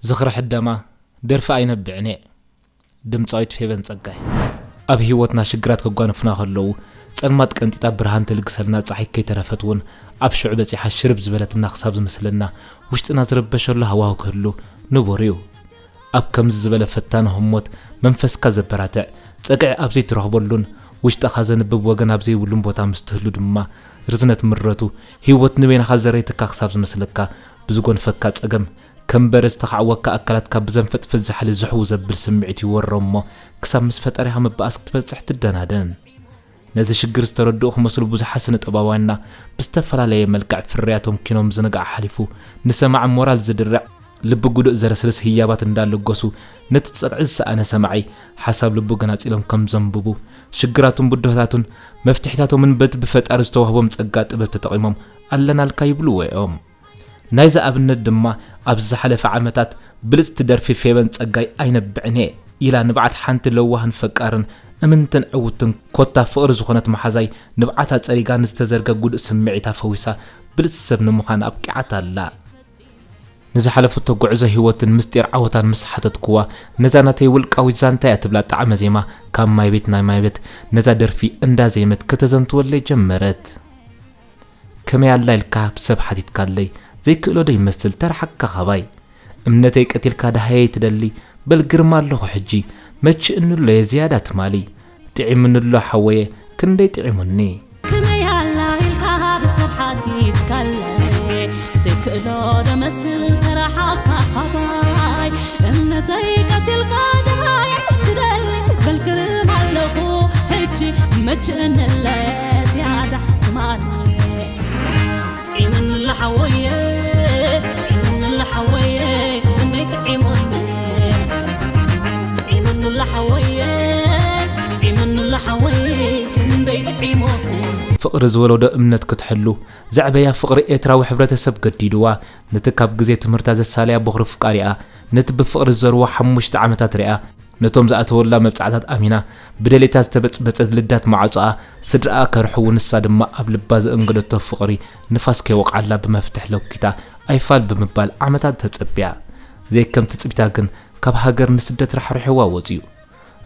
ዝኽሪ ሕደማ ደርፊ ኣይነብዕን እየ። ድምፃዊት ፌቨን ጸጋይ። ኣብ ህይወትና ሽግራት ከጓንፉና ከለዉ፣ ጸልማት ቀንጢጣ ብርሃን ትልግሰልና ጸሓይ ከይተረፈት እውን፣ ኣብ ሽዑ በጺሓ ሽርብ ዝበለትና ክሳብ ዝመስለና፣ ውሽጥና ዝረበሸሉ ሃዋሁ ክህሉ ንቡር እዩ። ኣብ ከምዚ ዝበለ ፈታኒ ህሞት መንፈስካ ዘበራትዕ፣ ጸግዒ ኣብ ዘይትረኽበሉን ውሽጥኻ ዘንብብ ወገን ኣብ ዘይብሉን ቦታ ምስ ትህሉ ድማ፣ ርዝነት ምረቱ ህይወት ንበይንኻ ዘረይትካ ክሳብ ዝመስለካ፣ ብዝጎንፈካ ጸገም ከም በረድ ዝተኻዕወካ ኣካላትካ ብዘንፈጥፍጥ ዛሕሊ ዝሕው ዘብል ስምዒት ይወሮ እሞ፣ ክሳብ ምስ ፈጣሪኻ ምብኣስ ክትበጽሕ ትደናደን። ነዚ ሽግር ዝተረድኡ ክመስሉ ብዙሓት ስነ-ጥበባውያንና ብዝተፈላለየ መልክዕ ፍርያቶም ኪኖ ምዝንጋዕ ሓሊፉ ንሰማዒ ሞራል ዝድርዕ ልቢ ጉዱእ ዘረስርስ ህያባት እንዳለገሱ ነቲ ጸግዒ ዝሰኣነ ሰማዒ ሓሳብ ልቡ ገናጺሎም ከም ዘንብቡ ሽግራቱን ብድሆታቱን መፍትሒታቶምን በቲ ብፈጣሪ ዝተዋህቦም ጸጋ ጥበብ ተጠቒሞም ኣለናልካ ይብልዎ እዮም። ናይዚ ኣብነት ድማ ኣብዚ ዝሓለፈ ዓመታት ብልጽቲ ደርፊ ፌቨን ጸጋይ ኣይነብዕን እየ ኢላ ንብዓት ሓንቲ ለዋህን ፈቃርን እምንትን ዕውትን ኮታ ፍቕሪ ዝኾነት መሓዛይ ንብዓታ ጸሪጋ ንዝተዘርገ ጉዱእ ስምዒታ ፈዊሳ ብልጽቲ ሰብ ንምዃን ኣብቂዓታ ኣላ። ንዝሓለፈቶ ጉዕዞ ህይወትን ምስጢር ዓወታን ምስ ሓተትኩዋ ነዛ ናተይ ውልቃዊት ዛንታ እያ ትብላ ጣዕመ ዜማ ካብ ማይ ቤት ናይ ማይ ቤት ነዛ ደርፊ እንዳዜመት ከተዘንትወለይ ጀመረት። ከመይ ኣላ ኢልካ ብሰብ ሓቲትካለይ ዘይክእሎ ዶ ይመስል ተራ ሓካ ካባይ። እምነተይ ቀቲልካ ደሃየይ ትደሊ በል ግርማ ኣለኹ ሕጂ መችእኒ ኣሎ እየ ዝያዳ ትማሊ። ጥዒሙኒ ኣሎ ሓወየ ክንደይ ጥዒሙኒ። ከመይ ኣላ ኢልካ ብሰብ ሓቲትካለይ ዘይክእሎ ዶ መስል ተራ ሓካ ካባይ። እምነተይ ቀቲልካ ደሃየይ ትደሊ በል ግርማ ኣለኹ ሕጂ መችእኒ ኣሎ እየ ዝያዳ ትማሊ። ጥዒሙኒ ኣሎ ሓወየ ጥዒሙኒ ኣሎ ሓወየ ክንደይ ጥዒሙኒ። ጥዒሙኒ ኣሎ ሓወየ ጥዒሙኒ ኣሎ ሓወየ ክንደይ ጥዒሙኒ። ፍቕሪ ዝወለዶ እምነት ክትሕሉ ዘዕበያ ፍቕሪ ኤርትራዊ ሕብረተሰብ ገዲድዋ ነቲ ካብ ግዜ ትምህርታ ዘሳለያ ቦኽሪ ፍቃሪኣ ነቲ ብፍቕሪ ዝዘርዎ ሓሙሽተ ዓመታት ሪኣ ነቶም ዝኣተወላ መብጻዕታት ኣሚና ብደሌታ ዝተበጽበጸት ልዳት ማዕጾኣ ስድራኣ ከርሕዉ ንሳ ድማ ኣብ ልባ ዘእንገደቶ ፍቕሪ ንፋስ ከይወቕዓላ ብመፍትሕ ለኪታ ኣይፋል ብምባል ዓመታት ተጸቢያ። ዘይከም ትጽቢታ ግን ካብ ሃገር ንስደት ራሕሪሕዋ ወጺኡ።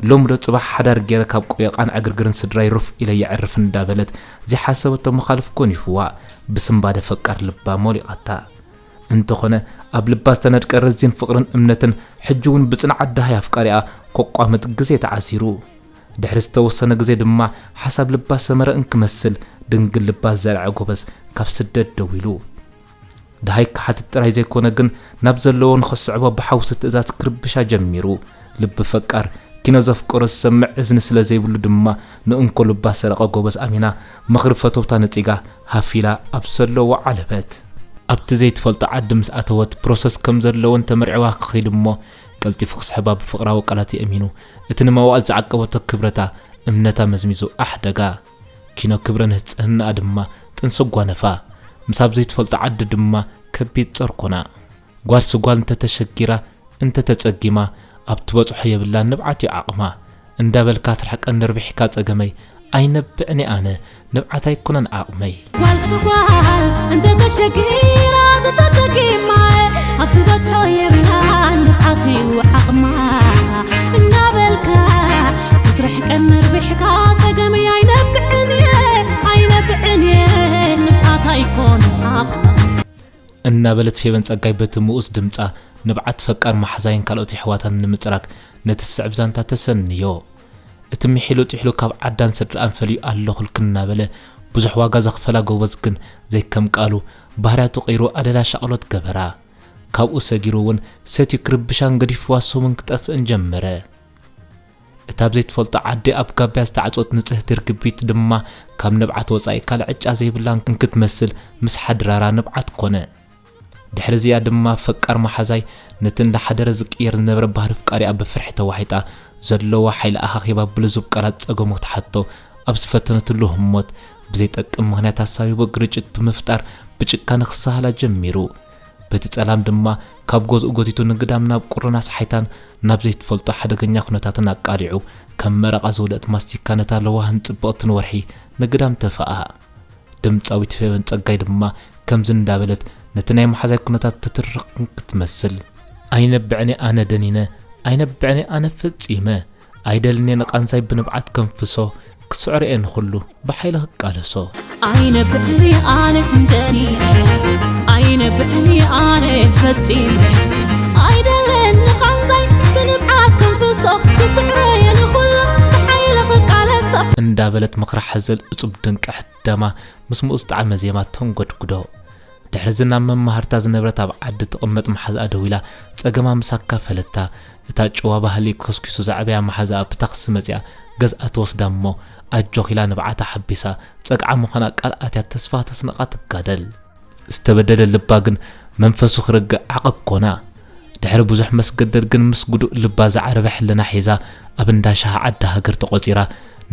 ሎሚ ዶ ጽባሕ ሓዳር ገይረ ካብ ቆየቓን ዕግርግርን ስድራይ ሩፍ ኢለ የዕርፍ እንዳበለት ዘይሓሰበቶ መኻልፍ ጎኒፍዋ ብስንባደ ፈቃር ልባ ሞሊቓታ። እንተኾነ ኣብ ልባ ዝተነድቀ ረዚን ፍቕርን እምነትን ሕጂ እውን ብጽንዓት ደሃይ ኣፍቃሪኣ ከቋምጥ ግዜ ተዓሲሩ። ድሕሪ ዝተወሰነ ግዜ ድማ ሓሳብ ልባ ሰመረ እንክመስል ድንግል ልባ ዝዘርዐ ጎበዝ ካብ ስደት ደዊሉ። ደሃይ ክሓትት ጥራይ ዘይኮነ ግን ናብ ዘለዎ ንኸስዕቦ ብሓውሲ ትእዛዝ ክርብሻ ጀሚሩ። ልቢ ፈቃር ኪኖ ዘፍቀሮ ዝሰምዕ እዝኒ ስለ ዘይብሉ ድማ ንእንኮ ልባ ዝሰረቐ ጎበዝ ኣሚና ምኽሪ ፈተውታ ነጺጋ ሃፊላ ኣብ ዘለዎ ዓለበት ኣብቲ ዘይትፈልጦ ዓዲ ምስ ኣተወት ፕሮሰስ ከም ዘለዎን ተመርዒዋ ክኺድ እሞ ቀልጢፉ ክስሕባ ብፍቕራዊ ቃላት የእሚኑ እቲ ንመዋእል ዝዓቀበቶ ክብረታ እምነታ መዝሚዙ ኣሕደጋ። ኪኖ ክብረ ንጽህናኣ ድማ ጥንሲ ጓነፋ። ምስ ኣብ ዘይትፈልጦ ዓዲ ድማ ከቢድ ጾር ኮና። ጓልሲ ጓል እንተተሸጊራ እንተተጸጊማ ኣብ ትበጽሖ የብላን ንብዓት እዩ ዓቕማ። እንዳበልካ ኣትርሕቀኒ ርቢሕካ ጸገመይ ኣይነብዕን እየ ኣነ ንብዓት ኣይኮነን ዓቕመይ። ጓልሲ ጓል እንተተሸጊራ እንተተጸጊማ ኣብ ትበጽሖ የብላን ንብዓት እዩ ዓቕማ። እናበልካ ክትርሕቀኒ ርቢሕካ ጸገመይ ኣይነብዕን እየ ኣይነብዕን እየ ንብዓት ኣይኮነን ዓቕመይ። እናበለት ፌቨን ጸጋይ በቲ ምኡዝ ድምጻ ንብዓት ፈቃር መሓዛይን ካልኦት የሕዋታን ንምጽራግ ነቲ ዝስዕብ ዛንታ ተሰንዮ። እቲ ምሒሉ ጥሒሉ ካብ ዓዳን ስድርኣን ፈልዩ ኣለኹልኪ እናበለ ብዙሕ ዋጋ ዘኽፈላ ጎበዝ ግን ዘይከም ቃሉ ባህርያቱ ቀይሩ ኣደዳ ሻቕሎት ገበራ። ካብኡ ሰጊሩ እውን ሰትዩ ክርብሻን ገዲፍዋ ሰሙን ክጠፍእን ጀመረ። እታ ኣብ ዘይትፈልጦ ዓዲ ኣብ ጋብያ ዝተዓጽወት ንጽህቲ ርግቢት ድማ ካብ ንብዓት ወጻኢ ካልእ ዕጫ ዘይብላን እንክትመስል ምስ ሓድራራ ንብዓት ኮነ። ድሕሪ እዚኣ ድማ ፈቃር መሓዛይ ነቲ እንዳሓደረ ዝቅየር ዝነበረ ባህሪ ፍቃሪኣ ብፍርሒ ተዋሒጣ ዘለዋ ሓይሊ ኣኻኺባ ብልዙብ ቃላት ጸገሙ ክትሓቶ ኣብ ዝፈተነትሉ ህሞት ብዘይጠቅም ምኽንያት ኣሳቢቡ ግርጭት ብምፍጣር ብጭካነ ክሳሃላ ጀሚሩ። በቲ ጸላም ድማ ካብ ገዝኡ ጎቲቱ ንግዳም ናብ ቁርን ኣስሓይታን ናብ ዘይትፈልጦ ሓደገኛ ኩነታትን ኣቃሊዑ ከም መረቓ ዝወደአት ማስቲካ ነታ ለዋህን ጽብቕትን ወርሒ ንግዳም ተፋኣ። ድምጻዊት ፌቨን ጸጋይ ድማ ከምዚ እንዳበለት ነቲ ናይ መሓዛይ ኩነታት ትትርኽ ክትመስል። ኣይነብዕን ኣነ ደኒነ፣ ኣይነብዕን ኣነ ፈጺመ። ኣይደልን ንቓንዛይ ብንብዓት ከንፍሶ፣ ክስዕሮ እየ ንኹሉ ብሓይሊ ክቃለሶ። ኣይነብዕን ኣነ ደኒነ፣ ኣይነብዕን ኣነ ፈጺመ። ኣይደልን ንቓንዛይ ብንብዓት ከንፍሶ፣ ክስዕሮ እየ ንኹሉ ብሓይሊ ክቃለሶ። እንዳበለት ምኽሪ ሓዘል እጹብ ድንቂ ሕደማ ምስ ምኡ ዝጠዓመ ዜማ ተንጎድጉዶ። ድሕሪ እዚ ናብ መማህርታ ዝነበረት ኣብ ዓዲ ትቕመጥ መሓዛኣ ደዊላ ጸገማ ምስ ኣካፈለታ፣ እታ ጭዋ ባህሊ ኮስኪሱ ዘዕበያ መሓዛኣ ብታክሲ መጺኣ ገዝኣ ትወስዳ እሞ ኣጆኺ ኢላ ንብዓታ ሓቢሳ ጸግዓ ምዃና ቃል ኣትያ ተስፋ ክተስንቓ ትጋደል። ዝተበደለ ልባ ግን መንፈሱ ክርግእ ዓቐብ ኮና። ድሕሪ ብዙሕ መስገደድ ግን ምስ ግዱእ ልባ ዝዓረበ ሕልና ሒዛ ኣብ እንዳ ሻሂ ዓዲ ሃገር ተቖጺራ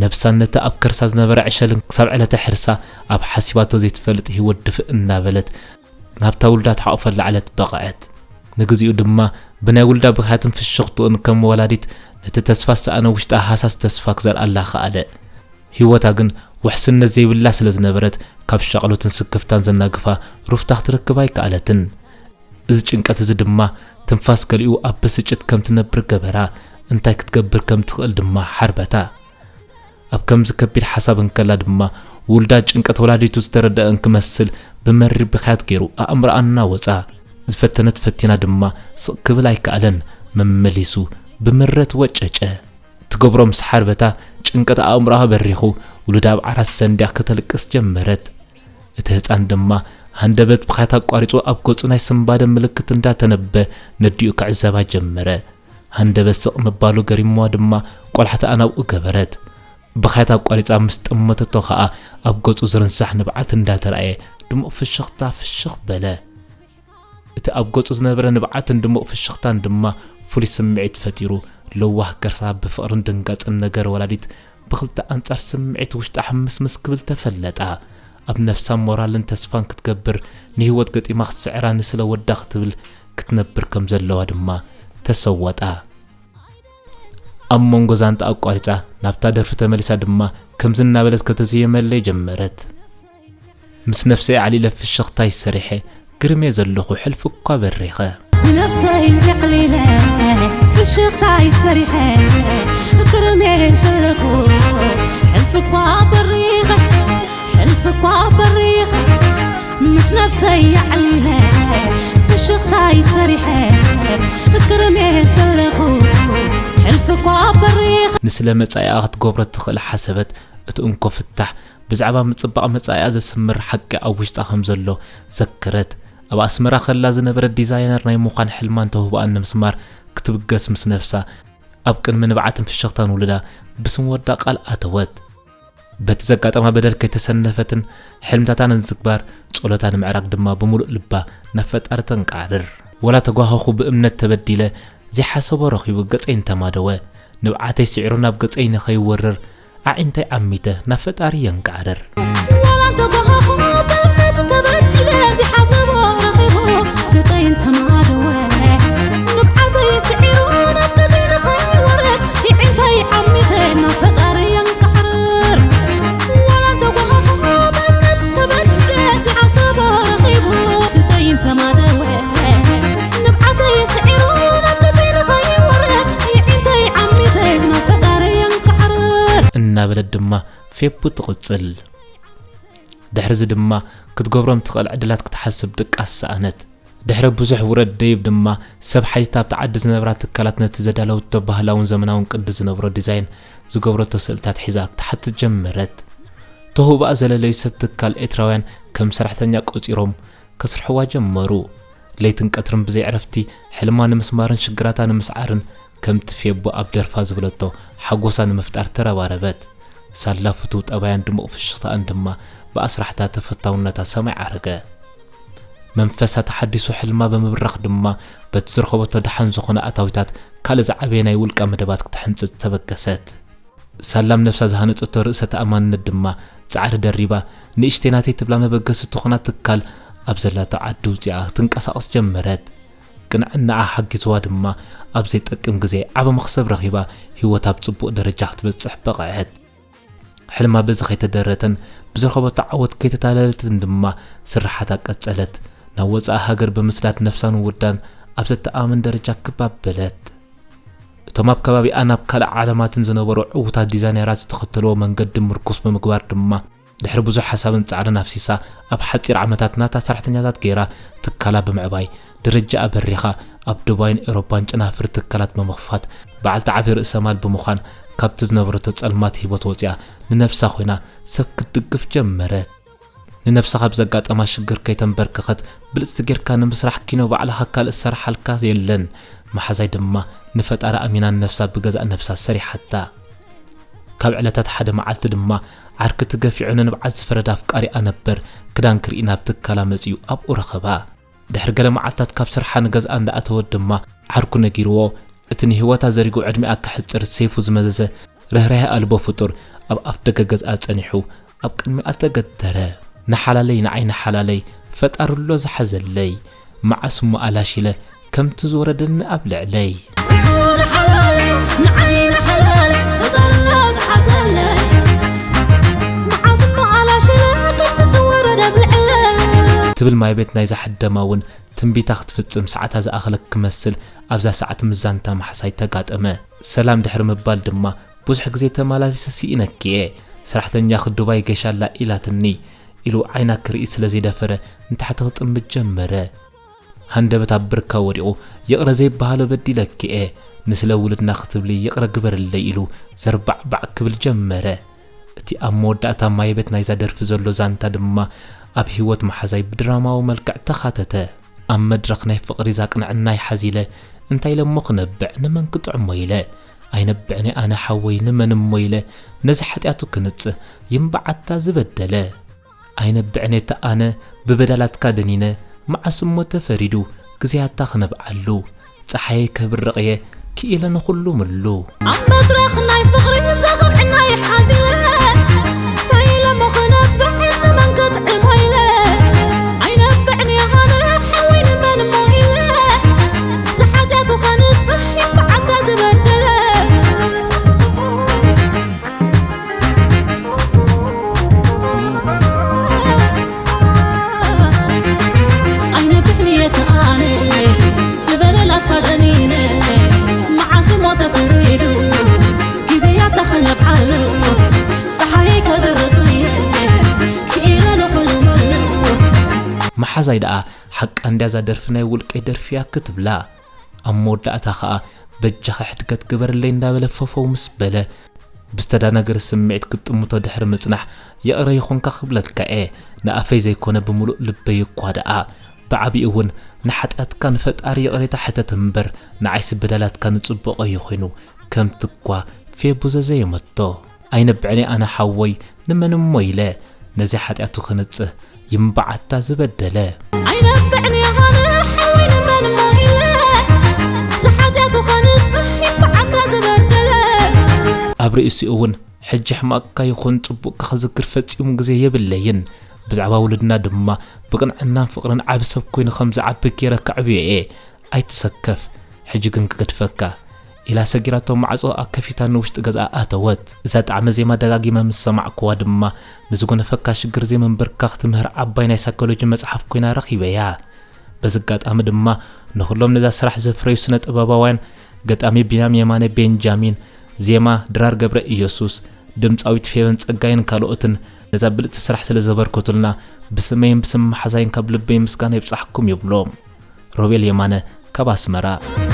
ነብሳን ነቲ ኣብ ከርሳ ዝነበረ ዕሸልን ክሳብ ዕለተ ሕርሳ ኣብ ሓሲባቶ ዘይትፈልጥ ህይወት ድፍእ እናበለት ናብታ ውሉዳ ትሓቑፈላ ዕለት በቕዐት። ንግዚኡ ድማ ብናይ ውሉዳ ብኽያትን ፍሽኽትኡን ከም ወላዲት ነቲ ተስፋ ዝሰኣነ ውሽጣ ሃሳስ ተስፋ ክዘርኣላ ከኣለ። ህይወታ ግን ውሕስነት ዘይብላ ስለ ዝነበረት ካብ ሻቕሎትን ስክፍታን ዘናግፋ ሩፍታ ክትረክብ ኣይከኣለትን። እዚ ጭንቀት እዚ ድማ ትንፋስ ገሊኡ ኣብ ብስጭት ከም ትነብር ገበራ፣ እንታይ ክትገብር ከም ትኽእል ድማ ሓርበታ። ኣብ ከምዚ ከቢድ ሓሳብ እንከላ ድማ ውሉዳ ጭንቀት ወላዲቱ ዝተረደአ እንክመስል ብመሪር ብኽያት ገይሩ ኣእምሮኣ እናወጻ። ዝፈተነት ፈቲና ድማ ስቕ ክብል ኣይከኣለን። መመሊሱ ብምረት ወጨጨ። ትገብሮ ምስ ሓርበታ ጭንቀት ኣእምሮኣ በሪኹ ውሉዳ ኣብ ዓራት ሰንድያ ከተልቅስ ጀመረት። እቲ ህጻን ድማ ሃንደበት ብኽያት ኣቋሪጹ ኣብ ገጹ ናይ ስንባደ ምልክት እንዳተነበ ነዲኡ ክዕዘባ ጀመረ። ሃንደበት ስቕ ምባሉ ገሪምዋ ድማ ቆላሕታኣ ናብኡ ገበረት። ብኽያት ኣቋሪጻ ምስ ጠመተቶ ኸኣ ኣብ ገጹ ዝርንሳሕ ንብዓት እንዳተራእየ ድሙቕ ፍሽኽታ ፍሽኽ በለ። እቲ ኣብ ገጹ ዝነበረ ንብዓትን ድሙቕ ፍሽኽታን ድማ ፍሉይ ስምዒት ፈጢሩ ለዋህ ከርሳ ብፍቕርን ድንጋጽን ነገር ወላዲት ብኽልተ ኣንጻር ስምዒት ውሽጣ ሕምስምስ ክብል ተፈለጣ። ኣብ ነፍሳ ሞራልን ተስፋን ክትገብር ንህይወት ገጢማ ክትስዕራ ንስለ ወዳ ክትብል ክትነብር ከም ዘለዋ ድማ ተሰወጣ። ኣብ መንጎ ዛንታ ኣቋሪጻ ናብታ ደርፊ ተመሊሳ ድማ ከምዚ እናበለት ከተዝየመለይ ጀመረት። ምስ ነፍሰይ ኣዕሊለ ፍሽኽታይ ሰሪሐ ግርሜ ዘለኹ ሕልፊ እኳ በሪኸ። ንነፍሰይ ኣዕሊለ ፍሽኽታይ ሰሪሐ ግርሜ ዘለኹ ሕልፊ እኳ በሪኸ ሕልፊ እኳ በሪኸ ምስ ነፍሰይ ኣዕሊለ ፍሽኽታይ ሰሪሐ ግርሜ ዘለኹ ሕልፊ እኳ በሪኸ። ንስለ መጻኢኣ ክትገብሮ ትኽእል ሓሰበት። እቲ እንኮ ፍታሕ ብዛዕባ ምጽባቕ መጻኢኣ ዘስምር ሓቂ ኣብ ውሽጣ ከም ዘሎ ዘከረት። ኣብ ኣስመራ ከላ ዝነበረ ዲዛይነር ናይ ምዃን ሕልማን ተውህቦኣን ንምስማር ክትብገስ ምስ ነፍሳ ኣብ ቅድሚ ንብዓትን ፍሽኽታን ውሉዳ ብስም ወዳ ቃል ኣተወት። በቲ ዘጋጠማ በደል ከይተሰነፈትን ሕልምታታ ንምትግባር ጸሎታ ንምዕራግ ድማ ብምሉእ ልባ ናብ ፈጣሪ ተንቃዕርር። ወላ ተጓሃኹ ብእምነት ተበዲለ ዘይሓሰቦ ረኺቡ ገጸይ እንተማደወ ንብዓተይ ስዒሩ ናብ ገጸይ ንኸይወርር ኣዒንተይ ዓሚተ ናብ ፈጣሪ የንቃዕርር። ዋላ እንተጓሃኹ ብእምነት ተበዲለ ዘይሓሰቦ ረኺቡ ገጸይ እንተማደወ ንብዓተይ ስዒሩ ናብ ገጸይ ንኸይወርር ኣዒንተይ ዓሚተ ናብ ፈጣሪ የንቃዕርር። ዋላ እንተጓሃኹ ብእምነት ተበዲለ ዘይሓሰቦ ረኺቡ ገጸይ እንተማደወ ንብዓተይ ስዒሩ ናብ ገጸይ ንኸይወርድ ኣዒንተይ ዓሚተ ናብ ፈጣሪ የንቃዕርር። እናበለት ድማ ፌቡ ትቕጽል። ድሕሪ እዚ ድማ ክትገብሮም ትኽእል ዕድላት ክትሓስብ ድቃስ ሰኣነት። ድሕሪ ብዙሕ ውረድ ደይብ ድማ ሰብ ሓይልታ ኣብቲ ዓዲ ዝነብራ ትካላት ነቲ ዘዳለወቶ ባህላውን ዘመናውን ቅዲ ዝነብሮ ዲዛይን ዝገብረቶ ስእልታት ሒዛ ክትሓትት ጀመረት። ተውህቦኣ ዘለለዩ ሰብ ትካል ኤርትራውያን ከም ሰራሕተኛ ቆጺሮም ከስርሕዋ ጀመሩ። ለይትን ቀትርን ብዘይ ዕረፍቲ ሕልማ ንምስማርን ሽግራታ ንምስዓርን ከምቲ ፌቦ ኣብ ደርፋ ዝበለቶ ሓጎሳ ንምፍጣር ተረባረበት። ሳላ ፍቱው ጠባያን ድሙቕ ፍሽኽታኣን ድማ ብኣስራሕታ ተፈታውነታ ሰማይ ዓረገ። መንፈሳ ተሓዲሱ ሕልማ ብምብራኽ ድማ በቲ ዝረኸበቶ ደሓን ዝኾነ ኣታዊታት ካልእ ዝዓበየ ናይ ውልቃ መደባት ክትሕንጽጽ ተበገሰት። ሳላም ነብሳ ዝሃነጸቶ ርእሰ ተኣማንነት ድማ ጻዕሪ ደሪባ ንእሽተይ ናተይ ትብላ መበገሲ ትኾና ትካል ኣብ ዘላቶ ዓዲ ውጺኣ ክትንቀሳቐስ ጀመረት። ቅንዕናኣ ሓጊዝዋ ድማ ኣብ ዘይጠቅም ግዜ ዓቢ መኽሰብ ረኺባ ህይወታ ኣብ ጽቡቕ ደረጃ ክትበጽሕ በቕዐት። ሕልማ በዚ ከይተደረተን ብዝረኸበቶ ዓወት ከይተታለለትን ድማ ስርሓታ ቀጸለት። ናብ ወጻኢ ሃገር ብምስዳድ ነፍሳን ውዳን ኣብ ዘተኣማምን ደረጃ ክብ ኣበለት። እቶም ኣብ ከባቢኣ ናብ ካልእ ዓለማትን ዝነበሩ ዕዉታት ዲዛይነራት ዝተኸተልዎ መንገዲ ምርኩስ ብምግባር ድማ፣ ድሕሪ ብዙሕ ሓሳብን ጻዕርን ኣፍሲሳ፣ ኣብ ሓጺር ዓመታት ናታ ሰራሕተኛታት ገይራ ትካላ ብምዕባይ፣ ደረጃኣ በሪኻ፣ ኣብ ዱባይን ኤውሮጳን ጨናፍር ትካላት ብምኽፋት፣ በዓልቲ ዓቢ ርእሰ ማል ብምዃን፣ ካብቲ ዝነበረቶ ጸልማት ህይወት ወጺኣ፣ ንነብሳ ኮይና ሰብ ክትድግፍ ጀመረት። ንነብሳ ካብ ዘጋጠማ ሽግር ከይተንበርከኸት፣ ብልጽቲ ጌርካ ንምስራሕ ኪኖ ባዕልኻ ካልእ ዝሰርሓልካ የለን። መሓዛይ ድማ ንፈጣሪ ኣሚና ንነብሳ ብገዛእ ነብሳ ሰሪሓታ። ካብ ዕለታት ሓደ መዓልቲ ድማ፣ ዓርኪ እቲ ገፊዑ ንንብዓት ዝፈረደ ኣፍቃሪኣ ነበር፣ ክዳን ክርኢ ናብ ትካላ መጺኡ ኣብኡ ረኸባ። ድሕሪ ገለ መዓልታት ካብ ስርሓ ንገዝኣ እንዳኣተወት ድማ፣ ዓርኩ ነጊርዎ፣ እቲ ንህይወታ ዘሪጉ ዕድሚኣ ከሕጽር ሰይፉ ዝመዘዘ ርህራሄ ኣልቦ ፍጡር ኣብ ኣፍ ደገ ገዝኣ ጸኒሑ ኣብ ቅድሚኣ ተገተረ። ንሓላለይ፣ ንዓይ ንሓላለይ፣ ፈጣሪ ኣሎ ዝሓዘለይ። መዓስ እሞ ኣላሽ ኢለ ከምቲ ዝወረደኒ ኣብ ልዕለይ። ንሓላለይ፣ ንዓይ ንሓላለይ፣ ፈጣሪ ኣሎ ዝሓዘለይ። መዓስ እሞ ኣላሽ ኢለ ከምቲ ዝወረደ ኣብ ልዕለይ። ትብል ማይ ቤት ናይዛ ሕደማ እውን ትንቢታ ክትፍጽም ሰዓታ ዝኣኸለ ክመስል ኣብዛ ሰዓት ምስ ዛንታ መሓዛይ ተጋጠመ። ሰላም ድሕሪ ምባል ድማ ብዙሕ ግዜ ተመላሊሰ ስኢነኪ እየ፣ ሰራሕተኛኺ ዱባይ ጌሻ ኣላ ኢላትኒ ኢሉ ዓይና ክርኢ ስለ ዘይደፈረ ንታሕቲ ክጥምት ጀመረ። ሃንደበት ኣብ ብርካ ወዲቑ ይቕረ ዘይበሃሎ በዲለኪ እየ፣ ንስለ ውሉድና ክትብሊ ይቕረ ግበርለይ ኢሉ ዘርባዕባዕ ክብል ጀመረ። እቲ ኣብ መወዳእታ ማይ ቤት ናይዛ ደርፊ ዘሎ ዛንታ ድማ ኣብ ህይወት መሓዛይ ብድራማዊ መልክዕ ተኻተተ። ኣብ መድረኽ ናይ ፍቕሪ ዛቅንዕናይ ሓዚለ እንታይ ኢለ እሞ ክነብዕ ንመን ክጥዕሞ ኢለ ኣይነብዕን እየ ኣነ ሓወይ ንመን እሞ ኢለ ነዚ ሓጢኣቱ ክንጽህ ይንብዓታ ዝበደለ። ኣይነብዕን እየ ኣነ ብበዳላትካ ደኒነ መዓስ እሞ ተፈሪዱ ግዜያታ ክነብዓሉ ጸሓየ ከብርቕ እየ ክኢለ ንኹሉ ምሉ። ኣብ መድረኽ ናይ ፍቕሪ ዘቕንዕናይ ሓዚለ እንታይ ኢለ እሞ ክነብዕ ንመን ክጥዕሞ ኢለ ኣይነብዕን እየ ኣነ ሓወይ ንመን እሞ ኢለ ዝሓጢኣቱ ከንጽህ ይንብዓታ ዝበደለ። ኣይነብዕን እየ ኣነ ብበደላትካ ደኒነ መዓስ እሞ ተፈሪዱ ግዜያታ ክነብዓሉ ጸሓይ ከብርቕ እየ ክኢለ ንኹሉ ምሉ። መሓዛይ ደኣ ሓቃ እንድያ እዛ ደርፊ ናይ ውልቀይ ደርፊ እያ ክትብላ። ኣብ መወዳእታ ኸኣ በጃኺ ሕድገት ግበርለይ እንዳበለ ፈፈው ምስ በለ ብዝተዳናገረ ስምዒት ክትጥምቶ ድሕሪ ምጽናሕ ይቕረ ይኹንካ ክብለካ እየ ንኣፈይ ዘይኮነ ብምሉእ ልበይ እኳ ደኣ ብዓቢኡ እውን ንሓጢኣትካ ንፈጣሪ ይቕሬታ ሕተት እምበር ንዓይሲ በደላትካ ንጽቡቐይ ኮይኑ ከምቲ እኳ ፌቡ ዘዘየመቶ ኣይነብዕን እየ ኣነ ሓወይ ንመን እሞ ኢለ ነዚ ሓጢኣቱ ክንጽህ ይንብዓታ ዝበደለ። ኣይነብዕን እየ ኣነ ሓወይ ንመን እሞ ኢለ ዝሓጢኣቱ ከንጽህ ይንብዓታ ዝበደለ። ኣብ ርእሲኡ እውን ሕጂ ሕማቕካ ይኹን ጽቡቕካ ክዝክር ፈጺሙ ግዜ የብለይን። ብዛዕባ ውሉድና ድማ ብቕንዕናን ፍቕርን ዓቢ ሰብ ኮይኑ ከም ዝዓቢ ገይረ ከዕብዮ እየ። ኣይትሰከፍ፣ ሕጂ ግን ክገድፈካ ኢላ ሰጊራቶ ማዕጾኣ ከፊታ ንውሽጢ ገዝኣ ኣተወት። እዛ ጣዕመ ዜማ ደጋጊመ ምስ ሰማዕክዋ ድማ ንዝጎነፈካ ሽግር ዘይምንባርካ ክትምህር ዓባይ ናይ ሳይኮሎጂ መጽሓፍ ኮይና ረኺበያ። በዚ ኣጋጣሚ ድማ ንኹሎም ነዛ ስራሕ ዘፍረዩ ስነ ጥበባውያን ገጣሚ ቢንያም የማነ ቤንጃሚን፣ ዜማ ድራር ገብረ ኢየሱስ፣ ድምጻዊት ፌቨን ጸጋይን ካልኦትን ነዛ ብልጽቲ ስራሕ ስለ ዘበርከቱልና ብስመይን ብስም መሓዛይን ካብ ልበይ ምስጋና ይብጻሕኩም ይብሎም። ሮቤል የማነ ካብ ኣስመራ።